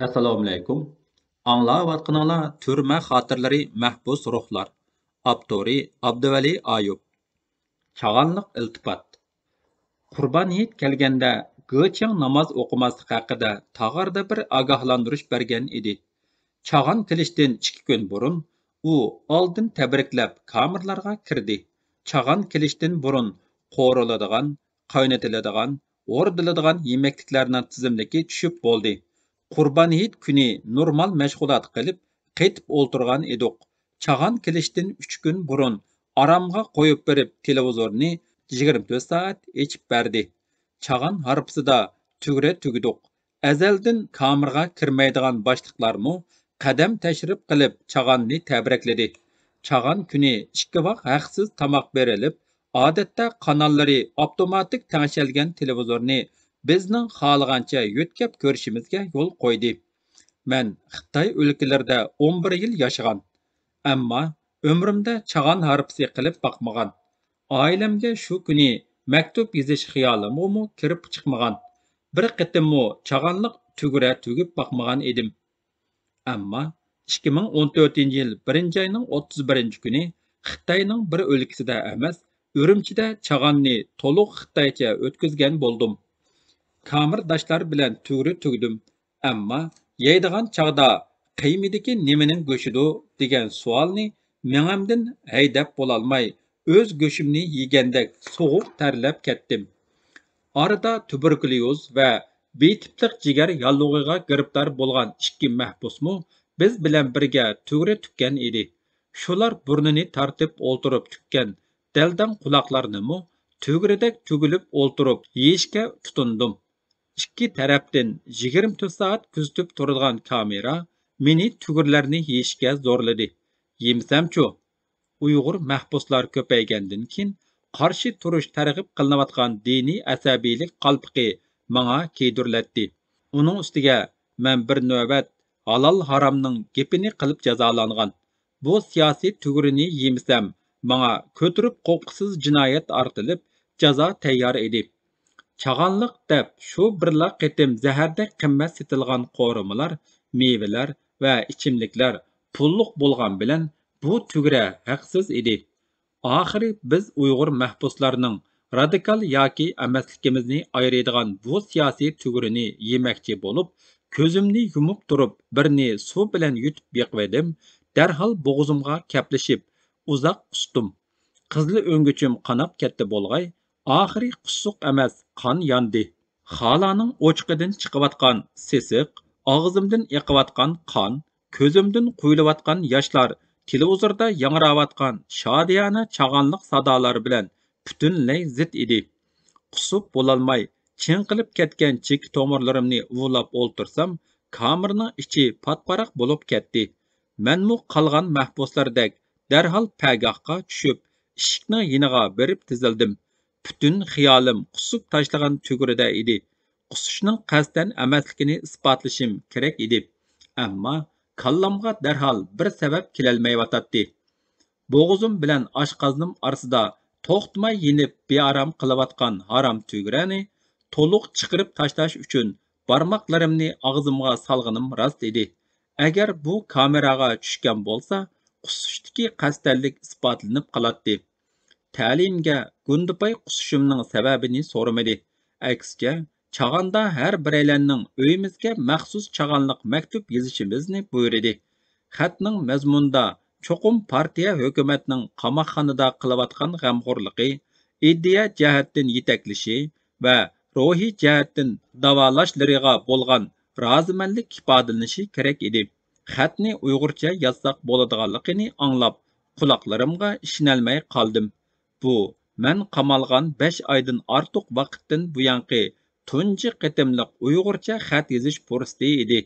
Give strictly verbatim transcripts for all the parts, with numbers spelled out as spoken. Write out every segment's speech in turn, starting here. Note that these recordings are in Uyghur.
ئەسسالامۇئەلەيكۇم. ئاڭلاۋاتقىنىڭلار تۈرمە خاتىرىلىرى، مەھبۇس روھلار. ئاپتورى ئابدۇۋەلى ئايۇپ. چاغانلىق ئىلتىپات. قۇربان ھېيت كەلگەندە گېچىڭ ناماز ئوقۇماسلىق ھەققىدە تاغاردا بىر ئاگاھلاندۇرۇش بەرگەن ئىدى. چاغان كېلىشتىن ئىككى كۈن بۇرۇن ئۇ ئالدىن تەبرىكلەپ كامېرلارغا كىردى. چاغان كېلىشتىن بۇرۇن قورۇلىدىغان، قاينىتىلىدىغان، ھوردىلىدىغان يېمەكلىكلەرنىڭ تىزىملىكى چۈشۈپ بولدى. قۇربان ھېيت كۈنى نورمال مەشغۇلات قىلىپ، قېتىپ ئولتۇرغان ئىدۇق. چاغان كېلىشتىن ئۈچ كۈن بۇرۇن ئارامغا قويۇپ بېرىپ، تېلېۋىزورنى يىگىرمە تۆت سائەت ئېچىپ بەردى. چاغان ھارپىسىدا تۈگرە تۈگدۇق. ئەزەلدىن كامېرغا كىرمەيدىغان باشلىقلارمۇ قەدەم تەشرىپ قىلىپ، چاغاننى تەبرىكلىدى. چاغان كۈنى ئىككى ۋاق ھەقسىز تاماق بېرىلىپ، ئادەتتە قاناللىرى ئاپتوماتىك تەڭشەلگەن تېلېۋىزورنى بىزنىڭ خالىغانچە يۆتكەپ كۆرۈشىمىزگە يول قويدى. مەن خىتاي ئۆلكىلىرىدە ئون بىر يىل ياشىغان، ئەمما ئۆمرۈمدە چاغان ھارپىسى قىلىپ باقمىغان. ئائىلەمگە شۇ كۈنى مەكتۇپ يېزىش خىيالىمغىمۇ كىرىپ چىقمىغان. بىر قېتىممۇ چاغانلىق تۈگرە تۈگۈپ باقمىغان ئىدىم. ئەمما ئىككى مىڭ ئون تۆتىنچى يىل بىرىنچى ئاينىڭ ئوتتۇز بىرىنچى كۈنى خىتاينىڭ بىر ئۆلكىسىدە ئەمەس، ئۈرۈمچىدە چاغاننى تولۇق خىتايچە ئۆتكۈزگەن بولدۇم. كامېرداشلار بىلەن تۈگرە تۈگدۈم، ئەمما يەيدىغان چاغدا «قىيمىدىكى نېمىنىڭ گۆشىدۇ؟» دېگەن سوئالنى مېڭەمدىن ھەيدەپ بولالماي، ئۆز گۆشۈمنى يېگەندەك سوغۇق تەرلەپ كەتتىم. ئارىدا تۇبېركۇليوز ۋە بى تىپلىق جىگەر ياللۇغىغا گىرىپتار بولغان ئىككى مەھبۇسمۇ بىز بىلەن بىرگە تۈگرە تۈگكەن ئىدى. شۇلار بۇرنىنى تارتىپ ئولتۇرۇپ تۈگكەن دەلدەڭ قۇلاقلارنىمۇ تۈگرىدەك تۈگۈلۈپ ئولتۇرۇپ يېيىشكە تۇتۇندۇم. ئىككى تەرەپتىن يىگىرمە تۆت سائەت كۆزىتىپ تۇرىدىغان كامېرا مېنى تۈگرىلەرنى يېيىشكە زورلىدى. يېمىسەمچۇ؟ ئۇيغۇر مەھبۇسلار كۆپەيگەندىن كېيىن، قارشى تۇرۇش تەرغىب قىلىنىۋاتقان دىنىي ئەسەبىيلىك قالپىقى ماڭا كىيدۈرۈلەتتى. ئۇنىڭ ئۈستىگە مەن بىر نۆۋەت ھالال-ھارامنىڭ گېپىنى قىلىپ جازالانغان. بۇ سىياسىي تۈگرىنى يېمىسەم، ماڭا كۆتۈرۈپ قوپقۇسىز جىنايەت ئارتىلىپ، جازا تەييار ئىدى. چاغانلىق دەپ شۇ بىرلا قېتىم زەھەردەك قىممەت سېتىلغان قورۇمىلار، مېۋىلەر ۋە ئىچىملىكلەر پۇللۇق بولغان بىلەن، بۇ تۈگرە ھەقسىز ئىدى. ئاخىرى بىز ئۇيغۇر مەھبۇسلارنىڭ رادىكال ياكى ئەمەسلىكىمىزنى ئايرىيدىغان بۇ سىياسىي تۈگرىنى يېمەكچى بولۇپ، كۆزۈمنى يۇمۇپ تۇرۇپ بىرنى سۇ بىلەن يۇتۇپ بېقىۋىدىم، دەرھال بوغۇزۇمغا كەپلىشىپ، ئۇزاق قۇستۇم. قىزىل ئۆڭگۈچۈم قاناپ كەتتى بولغاي، ئاخىرى قۇسسۇق ئەمەس، قان ياندى. خالانىڭ ئوچىقىدىن چىقىۋاتقان سېسىق، ئاغزىمدىن ئېقىۋاتقان قان، كۆزۈمدىن قۇيۇلۇۋاتقان ياشلار تېلېۋىزوردا ياڭراۋاتقان شادىيانە چاغانلىق سادالار بىلەن پۈتۈنلەي زىت ئىدى. قۇسۇپ بولالماي، چىڭقىلىپ كەتكەن چېكە تومۇرلىرىمنى ئۇۋىلاپ ئولتۇرسام، كامېرنىڭ ئىچى پاتپاراق بولۇپ كەتتى. مەنمۇ قالغان مەھبۇسلاردەك دەرھال پەگاھقا چۈشۈپ، ئىشىكنىڭ يېنىغا بېرىپ تىزىلدىم. پۈتۈن خىيالىم قۇسۇپ تاشلىغان تۈگرىدە ئىدى. قۇسۇشنىڭ قەستەن ئەمەسلىكىنى ئىسپاتلىشىم كېرەك ئىدى. ئەمما كاللامغا دەرھال بىر سەۋەب كېلەلمەيۋاتاتتى. بوغۇزۇم بىلەن ئاشقازىنىم ئارىسىدا توختىماي يېنىپ بىئارام قىلىۋاتقان ھارام تۈگرەنى تولۇق چىقىرىپ تاشلاش ئۈچۈن بارماقلىرىمنى ئاغزىمغا سالغىنىم راست ئىدى. ئەگەر بۇ كامېراغا چۈشكەن بولسا، قۇسۇشتىكى قەستەنلىك ئىسپاتلىنىپ قالاتتى. تەلىيىمگە گۇندىپاي قۇسۇشۇمنىڭ سەۋەبىنى سورىمىدى. ئەكسىچە، چاغاندا ھەر بىرەيلەننىڭ ئۆيىمىزگە مەخسۇس چاغانلىق مەكتۇپ يېزىشىمىزنى بۇيرۇدى. خەتنىڭ مەزمۇنىدا چوقۇم پارتىيە ھۆكۈمەتنىڭ قاماقخانىدا قىلىۋاتقان غەمخورلۇقى، ئىدىيە جەھەتتىن يېتەكلىشى ۋە روھىي جەھەتتىن داۋالاشلىرىغا بولغان رازىمەنلىك ئىپادىلىنىشى كېرەك ئىدى. خەتنى ئۇيغۇرچە يازساق بولىدىغانلىقىنى ئاڭلاپ، قۇلاقلىرىمغا ئىشىنەلمەي قالدىم. بۇ مەن قامالغان بەش ئايدىن ئارتۇق ۋاقىتتىن بۇيانقى تۇنجى قېتىملىق ئۇيغۇرچە خەت يېزىش پۇرسىتى ئىدى.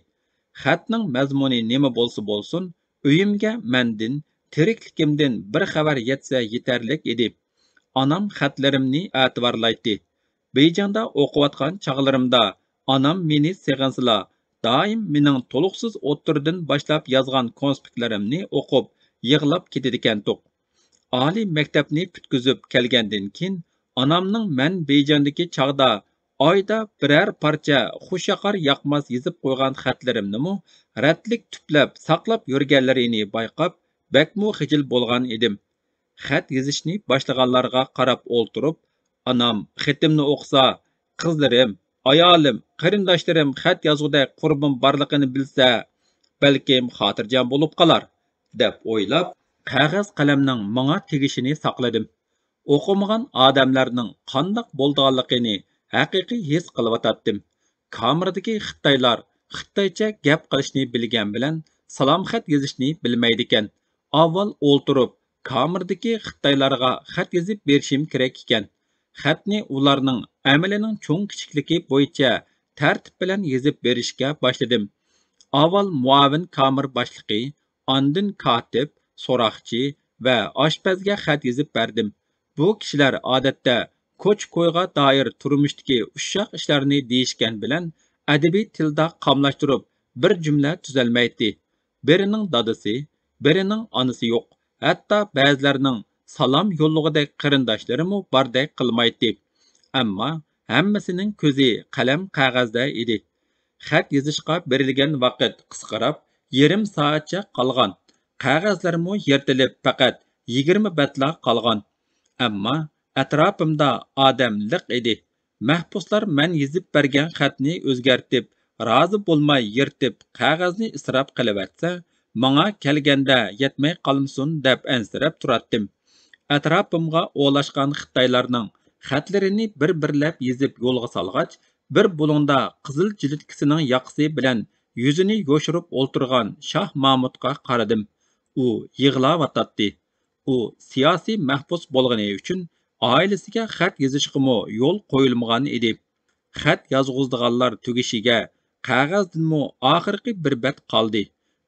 خەتنىڭ مەزمۇنى نېمە بولسا بولسۇن، ئۆيۈمگە مەندىن، تىرىكلىكىمدىن بىر خەۋەر يەتسە يېتەرلىك ئىدى. ئانام خەتلىرىمنى ئەتىۋارلايتتى. بېيجىڭدا ئوقۇۋاتقان چاغلىرىمدا ئانام مېنى سېغىنسىلا، دائىم مېنىڭ تولۇقسىز ئوتتۇرىدىن باشلاپ يازغان كونسپىكتلىرىمنى ئوقۇپ يىغلاپ كېتىدىكەنتۇق. ئالىي مەكتەپنى پۈتكۈزۈپ كەلگەندىن كېيىن، ئانامنىڭ مەن بېيجىڭدىكى چاغدا ئايدا بىرەر پارچە خۇشياقار ياقماس يېزىپ قويغان خەتلىرىمنىمۇ رەتلىك تۈپلەپ ساقلاپ يۈرگەنلىرىنى بايقاپ، بەكمۇ خىجىل بولغان ئىدىم. خەت يېزىشنى باشلىغانلارغا قاراپ ئولتۇرۇپ، ئانام خېتىمنى ئوقۇسا، قىزلىرىم، ئايالىم، قېرىنداشلىرىم خەت يازغۇدەك قۇربۇم بارلىقىنى بىلسە، بەلكىم خاتىرجەم بولۇپ قالار، دەپ ئويلاپ، قەغەز قەلەمنىڭ ماڭا تېگىشىنى ساقلىدىم. ئوقۇمىغان ئادەملەرنىڭ قانداق بولىدىغانلىقىنى ھەقىقىي ھېس قىلىۋاتاتتىم. كامېردىكى خىتايلار خىتايچە گەپ قىلىشنى بىلگەن بىلەن سالام خەت يېزىشنى بىلمەيدىكەن. ئاۋۋال ئولتۇرۇپ، كامېردىكى خىتايلارغا خەت يېزىپ بېرىشىم كېرەك ئىكەن. خەتنى ئۇلارنىڭ ئەمىلىنىڭ چوڭ-كىچىكلىكى بويىچە تەرتىپ بىلەن يېزىپ بېرىشكە باشلىدىم. ئاۋۋال مۇئاۋىن كامېر باشلىقى، ئاندىن كاتىپ، سوراقچى ۋە ئاشپەزگە خەت يېزىپ بەردىم. بۇ كىشىلەر ئادەتتە كوچا-كويغا دائىر تۇرمۇشتىكى ئۇششاق ئىشلارنى دېيىشكەن بىلەن ئەدەبىي تىلدا قاملاشتۇرۇپ بىر جۈملە تۈزەلمەيتتى. بىرىنىڭ دادىسى، بىرىنىڭ ئانىسى يوق، ھەتتا بەزىلەرنىڭ سالام يوللىغۇدەك قېرىنداشلىرىمۇ باردەك قىلمايتتى. ئەمما ھەممىسىنىڭ كۆزى قەلەم قەغەزدە ئىدى. خەت يېزىشقا بېرىلگەن ۋاقىت قىسقىراپ، يېرىم سائەتچە قالغان. قەغەزلەرمۇ يىرتىلىپ، پەقەت يىگىرمە بەتلا قالغان. ئەمما ئەتراپىمدا ئادەم لىق ئىدى. مەھبۇسلار مەن يېزىپ بەرگەن خەتنى ئۆزگەرتىپ، رازى بولماي يىرتىپ، قەغەزنى ئىسراپ قىلىۋەتسە، ماڭا كەلگەندە يەتمەي قالمىسۇن دەپ ئەنسىرەپ تۇراتتىم. ئەتراپىمغا ئولاشقان خىتايلارنىڭ خەتلىرىنى بىر-بىرلەپ يېزىپ يولغا سالغاچ، بىر بۇلۇڭدا قىزىل جىلىتكىسىنىڭ ياقىسى بىلەن يۈزىنى يوشۇرۇپ ئولتۇرغان شاھ مامۇتقا قارىدىم. ئۇ يىغلاۋاتاتتى. ئۇ سىياسىي مەھبۇس بولغىنى ئۈچۈن ئائىلىسىگە خەت يېزىشقىمۇ يول قويۇلمىغان ئىدى. خەت يازغۇزىدىغانلار تۈگىشىگە، قەغەزدىنمۇ ئاخىرقى بىر بەت قالدى.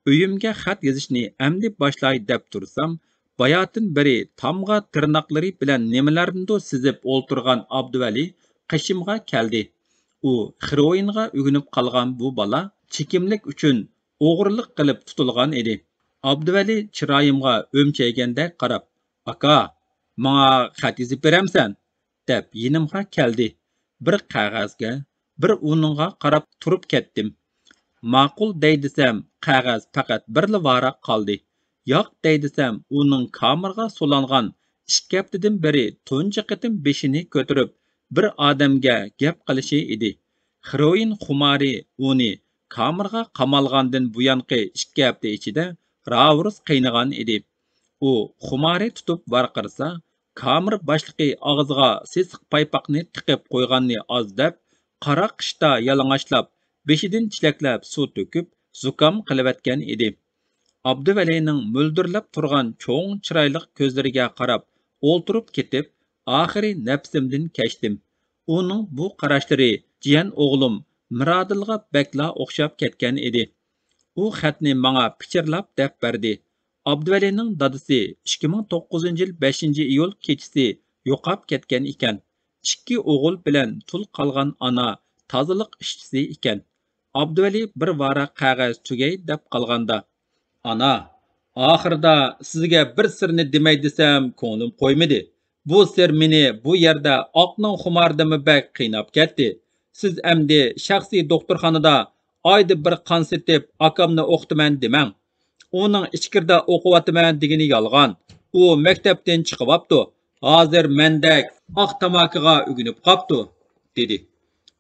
ئۆيۈمگە خەت يېزىشنى ئەمدى باشلاي دەپ تۇرسام، باياتىن بېرى تامغا تىرناقلىرى بىلەن نېمىلەرنىدۇر سىزىپ ئولتۇرغان ئابدۇۋەلى قېشىمغا كەلدى. ئۇ خېروئىنغا ئۆگىنىپ قالغان بۇ بالا چېكىملىك ئۈچۈن ئوغرىلىق قىلىپ تۇتۇلغان ئىدى. ئابدۇۋەلى چىرايىمغا ئۆمچەيگەندەك قاراپ، «ئاكا، ماڭا خەت يېزىپ بېرەمسەن؟» دەپ يېنىمغا كەلدى. بىر قەغەزگە، بىر ئۇنىڭغا قاراپ تۇرۇپ كەتتىم. ماقۇل دەي دېسەم، قەغەز پەقەت بىرلا ۋاراق قالدى. ياق دەي دېسەم، ئۇنىڭ كامېرغا سولانغان ئىككى ھەپتىدىن بېرى تۇنجى قېتىم بېشىنى كۆتۈرۈپ، بىر ئادەمگە گەپ قىلىشى ئىدى. خېروئىن خۇمارى ئۇنى كامېرغا قامالغاندىن بۇيانقى ئىككى ھەپتە ئىچىدە راۋۇرۇس قىينىغان ئىدى. ئۇ خۇمارى تۇتۇپ ۋارقىرىسا، كامېر باشلىقى ئاغزىغا سېسىق پايپاقنى تىقىپ قويغاننى ئاز دەپ، قارا قىشتا يالىڭاچلاپ، بېشىدىن چېلەكلەپ سۇ تۆكۈپ، زۇكام قىلىۋەتكەن ئىدى. ئابدۇۋەلىنىڭ مۆلدۈرلەپ تۇرغان چوڭ چىرايلىق كۆزلىرىگە قاراپ ئولتۇرۇپ كېتىپ، ئاخىرى نەپسىمدىن كەچتىم. ئۇنىڭ بۇ قاراشلىرى جىيەن ئوغلۇم مىرادىلغا بەكلا ئوخشاپ كەتكەن ئىدى. ئۇ خەتنى ماڭا پىچىرلاپ دەپ بەردى. ئابدۇۋەلىنىڭ دادىسى ئىككى مىڭ توققۇزىنچى يىل بەشىنچى ئىيۇل كېچىسى يوقاپ كەتكەن ئىكەن. ئىككى ئوغۇل بىلەن تۇل قالغان ئانا تازىلىق ئىشچىسى ئىكەن. ئابدۇۋەلى بىر ۋاراق قەغەز تۈگەي دەپ قالغاندا، «ئانا، ئاخىرىدا سىزگە بىر سىرنى دېمەي دېسەم، كۆڭلۈم قويمىدى. بۇ سىر مېنى بۇ يەردە ئاقنىڭ خۇمارىدىمۇ بەك قىيناپ كەتتى. سىز ئەمدى شەخسىي دوختۇرخانىدا ئايدا بىر قان سېتىپ، ئاكامنى ئوقۇتىمەن دېمەڭ. ئۇنىڭ ئىچكىرىدە ئوقۇۋاتىمەن دېگىنى يالغان. ئۇ مەكتەپتىن چىقىۋاپتۇ. ھازىر مەندەك ئاق تاماكىغا ئۆگىنىپ قاپتۇ»، دېدى.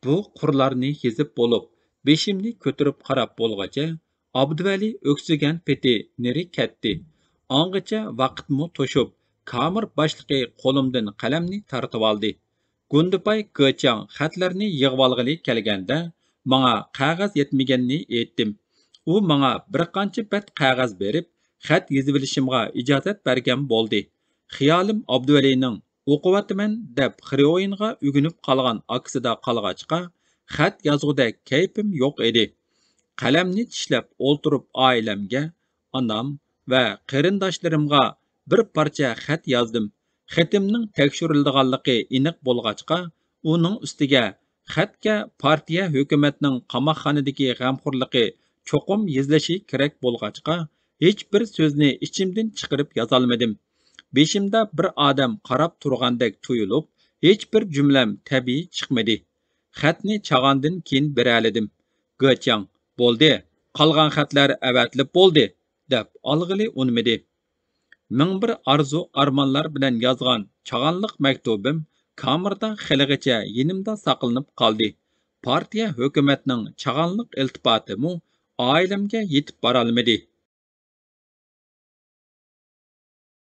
بۇ قۇرلارنى يېزىپ بولۇپ، بېشىمنى كۆتۈرۈپ قاراپ بولغاچە، ئابدۇۋەلى ئۆكسۈگەن پېتى نېرى كەتتى. ئاڭغىچە ۋاقىتمۇ توشۇپ، كامېر باشلىقى قولۇمدىن قەلەمنى تارتىۋالدى. گۇندىپاي گېچياڭ خەتلەرنى يىغىۋالغىلى كەلگەندە، ماڭا قەغەز يەتمىگەننى ئېيتتىم. ئۇ ماڭا بىر قانچە بەت قەغەز بېرىپ، خەت يېزىۋېلىشىمغا ئىجازەت بەرگەن بولدى. خىيالىم ئابدۇۋەلىنىڭ ئوقۇۋاتىمەن دەپ خرېئويىنغا ئۆگىنىپ قالغان ئاكىسىدا قالغاچقا، خەت يازغۇدەك كەيپىم يوق ئىدى. قەلەمنى چىشلەپ ئولتۇرۇپ ئائىلەمگە، ئانام ۋە قېرىنداشلىرىمغا بىر پارچە خەت يازدىم. خېتىمنىڭ تەكشۈرۈلىدىغانلىقى ئېنىق بولغاچقا، ئۇنىڭ ئۈستىگە خەتكە پارتىيە ھۆكۈمەتنىڭ قاماقخانىدىكى غەمخورلۇقى چوقۇم يېزىلىشى كېرەك بولغاچقا، ھېچبىر سۆزنى ئىچىمدىن چىقىرىپ يازالمىدىم. بېشىمدا بىر ئادەم قاراپ تۇرغاندەك تۇيۇلۇپ، ھېچبىر جۈملەم تەبىئىي چىقمىدى. خەتنى چاغاندىن كېيىن بېرەلىدىم. گېچياڭ، بولدى، قالغان خەتلەر ئەۋەتىلىپ بولدى، دەپ ئالغىلى ئۇنىمىدى. مىڭ بىر ئارزۇ-ئارمانلار بىلەن يازغان چاغانلىق مەكتۇبۇم كامېردا خېلىغىچە يېنىمدا ساقلىنىپ قالدى. پارتىيە ھۆكۈمەتنىڭ چاغانلىق ئىلتىپاتىمۇ ئائىلەمگە يېتىپ بارالمىدى.